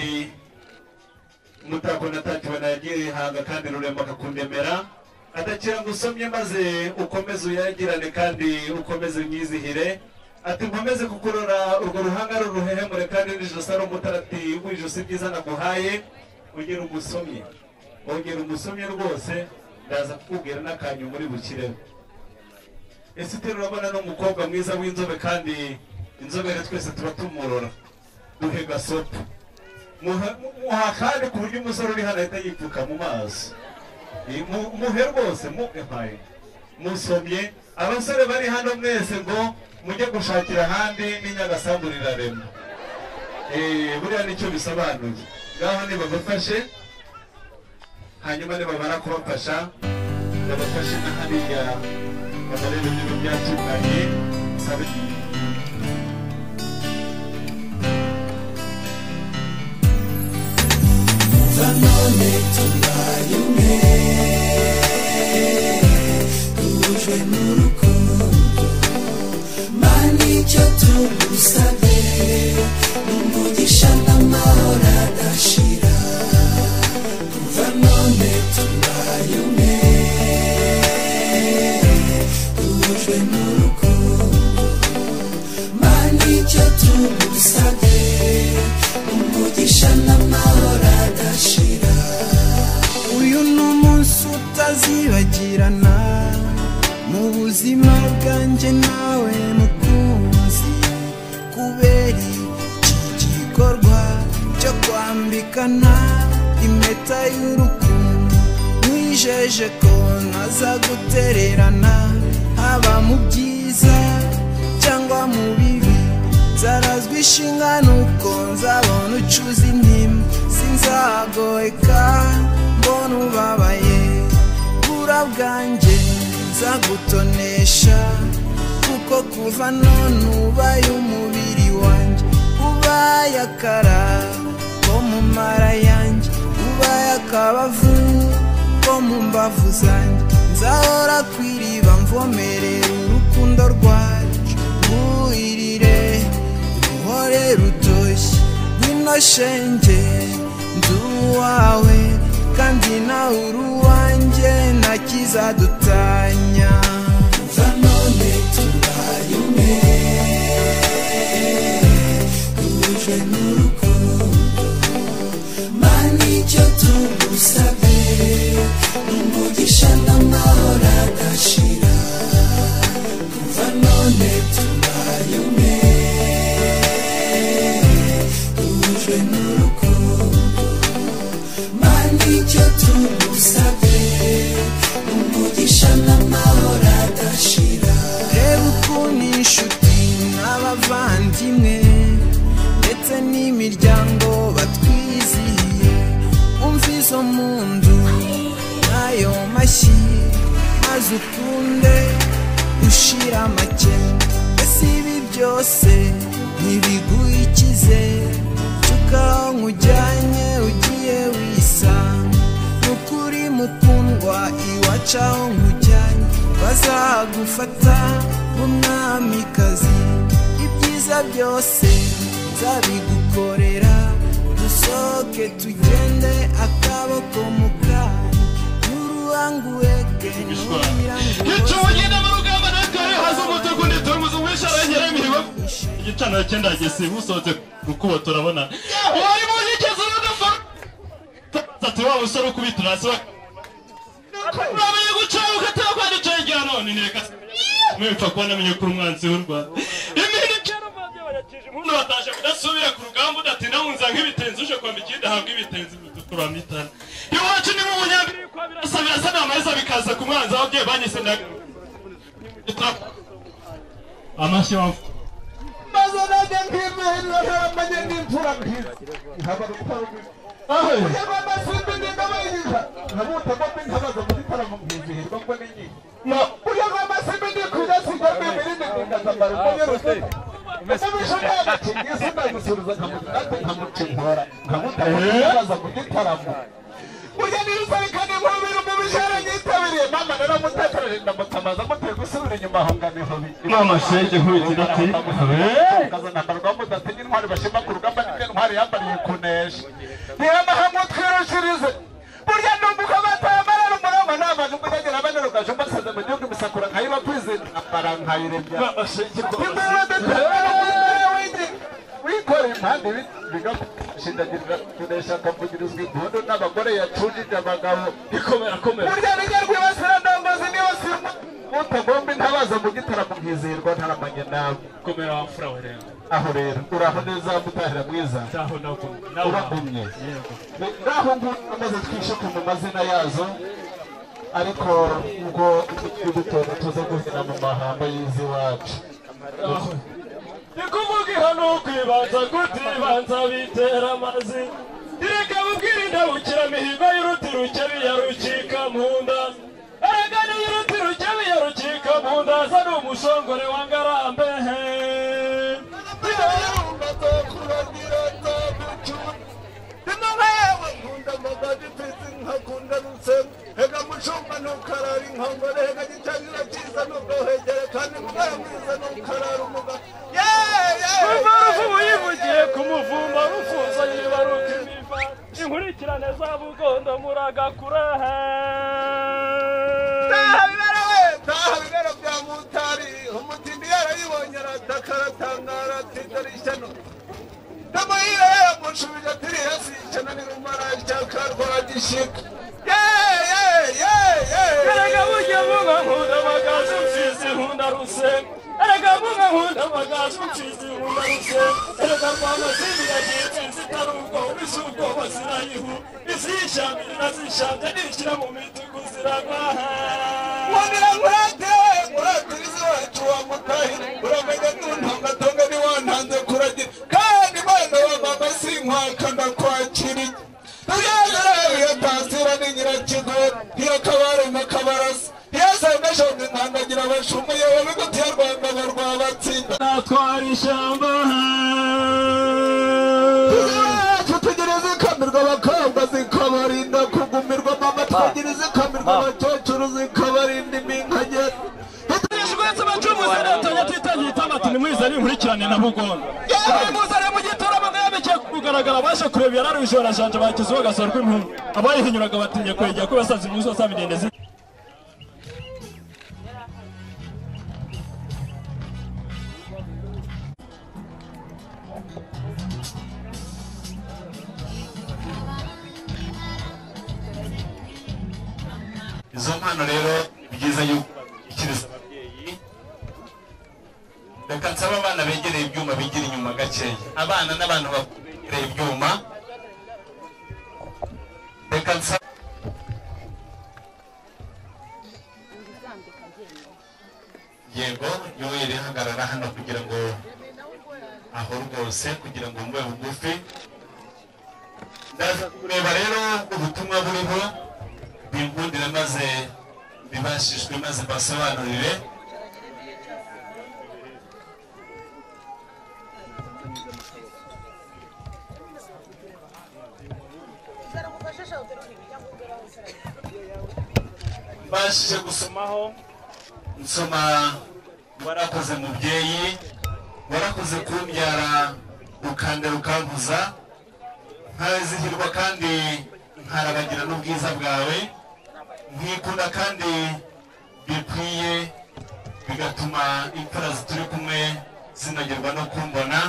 mutako natakiwe nagiye hanga kandi ruremba akakundemera, atakira ngusomye maze ukomeze uyagirane kandi ukomeze unyizihire, ati nkomeze kukurora urwo ruhanga ruruhehemure kandi n'ijosi ari umutarati w'ijosi byiza naguhaye, ongera umusomye, ongera umusomye rwose, ndaza kukubwira n'akanyu muri bukireho. Esiteri urabona ni umukobwa mwiza w'inzobe kandi inzobere twese tuba tumurora, duhe gasopo muha kandi ku buryo umusore uri hano ahita yipfuka mu maso. Muhe rwose, muhe musomye. Abasore bari hano mwese ngo Mujye gushakira ahandi n'inyagasambu rirarema. Buriya nicyo bisobanuye. Ngaho nibabafashe, hanyuma nibamara kubafasha babafashe na hariya babarebe ibintu byatunganye. Sabe none tubaye umwe duhujwe n'urukundo, Mana icyo tugusabye n'umugisha n'amahoro adashira. Kuva none tubaye umwe duhujwe n'urukundo, Mana icyo tugusabye n'umugisha n'amahoro adashira. Uyu ni umunsi utazibagirana mu buzima bwanjye nawe mukunzi, kubera iki gikorwa cyo kwambikana impeta y'urukundo. Nkwijeje ko ntazagutererana haba mu byiza cyangwa mu bibi, nzarazwa ishinga nuko nzabona ucuza intimba, sinzagoheka mbona ubabaye. Bura bwanjye nzagutonesha, kuko kuva none ubaye umubiri wanjye, ubaye akara ko mu mara yanjye, ubaye akabavu ko mu mbavu zanjye. Nzahora ku iriba mvomerera urukundo rwacu, rwuhirire ruhore rutoshye. Ngwino shenge ndi uwawe kandi nawe uri uwanjye, nta kizadutanya. Kuva none tubaye umwe duhujwe n'urukundo, Mana icyo tugusabye n'umugisha n'amahoro adashira. Kuva none tubaye umwe duhujwe n'urukundo, Mana icyo tugusabye n'umugisha n'amahoro adashira. Reba ukuntu inshuti n'abavandimwe ndetse n'imiryango batwizihiye, umva izo mpundu n'ayo mashyi, maze ukunde ushira amakemwa. Ese ibi byose ntibiguha icyizere cy'uko aho nkujyanye ugiye wisanga? Nukuri mukundwa iwacu aho nkujyanye bazagufata nk'umwamikazi, ibyiza byose nzabigukorera. Dusohoke tugende akaboko mu kandi, n'uruhanguheke igicaniro cyenda gisiba usohotse rukubo turabona wari mu nkikezo n'agafa ati wa musore ukubita hasi uramenye guca ukatera kwandika igihano none reka mwipfa kuba namenye ko umwanzi w'u Rwanda impundu batashe kudasubira ku rugamba udatinda wunza nk'ibitenzi uje kwamba ikindi ahabwa ibitenzi bitukura mitana iwacu ni mu bunyambiri kwa birasa birasa n'amaheza bikaza ku mwanzi ababyeyi banyise na amashyi wafu maze najya nkimehera ntaramanye n'imfura nkizi Mama shenge nkubitira ati Utagomba intabaza mu gitaramo nkizihirwa ntaramanye nawe. Komera wamfura we rero. Aho rero uraho neza mutahira mwiza. Aho ndagumye. Uragumye. Ngaho ngumaze twishuka mu mazina yazo ariko ubwo dutora tuza guhera mu mahamba y'izi wacu. Ndikuvuga ihano kwibanza kutibanza bitera amazi. Direka bubwira indabukira mihigo y'uruti rukebiya rukika mu nda. Erega y'uruti rukebiya rukika mu nda asa n'umushongore wa Ngarambe. Yivugiye ku muvumba rufuza yibaruka imiva inkurikirane za Bugondo muragakura. Taha bibera we, taha bibera bya Mutari, umutindi yarayibonye arataka aratangara ati dore ishyano. Ndamuhira yaramushubije ati ririya si ishyano ni rumara ishyaka rwagishika. Erega burya bunga nkunda amagazi mfizi nkunda rusengo. Erega bunga nkunda amagazi mfizi nkunda rusengo. Erega rwamazindi yagiye insinzi itari ubwoba isi ubwoba zirayihu. Isi y'ishyamba irazishyambye nishyira mu mitugu ziragwa. Nkundira nkurate, nkuratira izi wacu wa Mutahira. Uramenya ntuntangatonga ntiwantanze kuragira. Kandi mwana wa mama sinkwaka ndakwakiriye. Tasira ni Nyirakigori, iyo kabare na Kabarasa, iyo sangashonga inkandagira abashumba, iyo babigutiye Rwanda barwabatsinda. Natwara ishyamba. Tutegereze ikamirwa abakobwa zikabarinda kugumirwa, mama tutegereze ikamirwa abakecuru zikabarinda iminkanyeri. Nkurikirane na Bugondo. Muzare mu gitaramo ngayabike kugaragara bashe kureba yararuje barajanje bakizuba gasorwa impundu. Abayihinyuraga batinya kwegera ko basaza imuso sabidendeze. Izo mpano rero byiza yuko ikiriza ababyeyi. Reka nsaba abana begereye ibyuma bigira inyuma gakeya. Abana n'abantu begereye ibyuma. Reka nsaba yego Yoweri hagarara hano kugira ngo aho rwose kugira ngo mbe bugufi. Ndaza kureba rero ubutumwa buriho binkundire maze bibashishwe maze basobanurire. Mbashije gusomaho nsoma warakoze mubyeyi, warakoze kumbyara ukandera ukankuza, nkazihirwa kandi nkarabagira n'ubwiza bwawe, nkikunda kandi bikwiye, bigatuma imfura zituri kumwe zinogerwa no kumbona.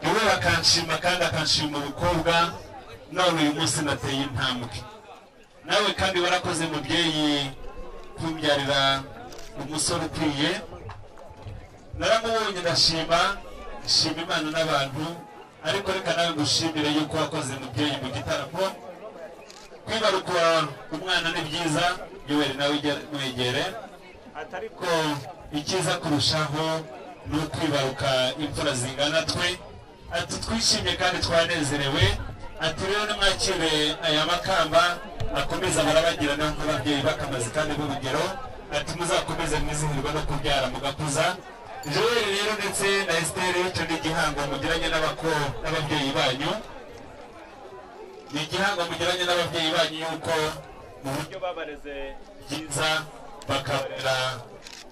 Yewe bakanshima kandi akanshima ubukobwa, none uyu munsi nateye intambwe. Nawe kandi warakoze mubyeyi kumbyarira umusore ukwiye. Naramubonye ndashima, nshima Imana n'abantu, ariko reka nawe ngushimire yuko wakoze mubyeyi mu gitaramo. Kwibaruka umwana ni byiza, Yoweri nawe mwegere, atariko icyiza kurushaho ni ukwibaruka imfura zingana twe. Ati twishimye kandi twanezerewe. Ati rero nimwakire aya makamba akomeza barabagirana nk'ababyeyi bakamaze kandi b'urugero. Ati muzakomeze mwizihirwa no kubyara mugakuza. Joel rero ndetse na Esther, icyo ni igihango mugiranye n'ababyeyi banyu. Ni igihango mugiranye n'ababyeyi banyu yuko mu buryo babareze byiza bakabarera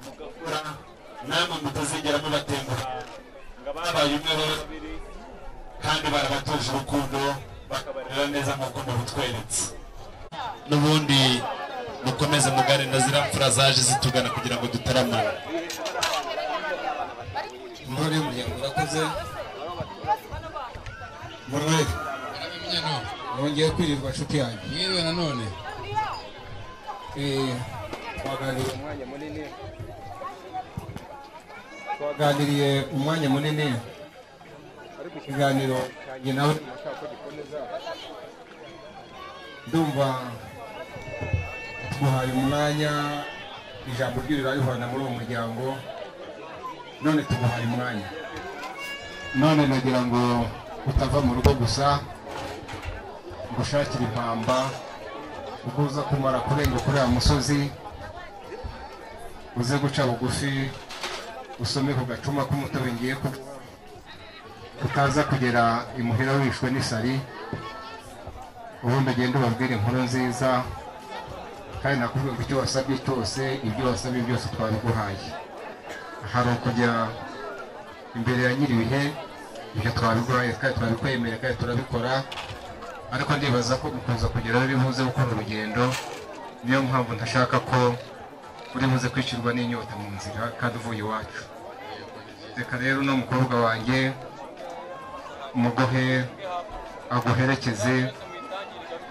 mugakura, namwe mutazigera mubatenguha ngo ababaye umwe babiri kandi barabatuje urukundo bakabarera neza nk'uko mubitweretse. N'ubundi mukomeze mugare na ziriya mfura zaje zitugana kugira ngo dutaramane. Intore y'umuryango urakoze. Murwego nongeye kwirirwa nshuti yanjye. Mwiriwe nanone. Twaganiriye umwanya munini. Twaganiriye umwanya munini ariko ikiganiro cyanjye nawe nashaka ko gikomeza. Ndumva twahaye umwanya ijambo ry'irarihorana muri uwo muryango. None tuguhaye umwanya, none nagira ngo utava mu rugo gusa ngo ushakire impamba, ubwo uza kumara kurenga kuri uriya musozi uze guca bugufi usome ku gacuma k'umutobe ngiye ku utaza kugera imuhira wishwe n'isari, ubundi ugende ubabwire inkuru nziza. Kandi nakubwiye ngo icyo wasabye cyose, ibyo wasabye byose twabiguhaye. Hari ukujya imbere ya nyir'ibihe, ibyo twabiguhaye kandi twabikwemera kandi turabikora, ariko ndibaza ko mukuza kugeraho uri buze gukora urugendo. Niyo mpamvu ntashaka ko uri buze kwicirwa n'inyota mu nzira kandi uvuye iwacu. Reka rero uno mukobwa wanjye muguhe aguherekeze,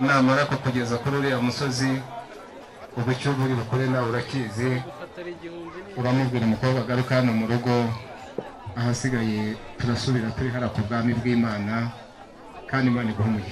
namara kukugeza kuri uriya musozi ubwo icyo uri bukore nawe urakizi, uramubwira umukobwa agaruka hano mu rugo, ahasigaye turasubira turi hara ku bwami bw'Imana, kandi Imana iguhe umugisha.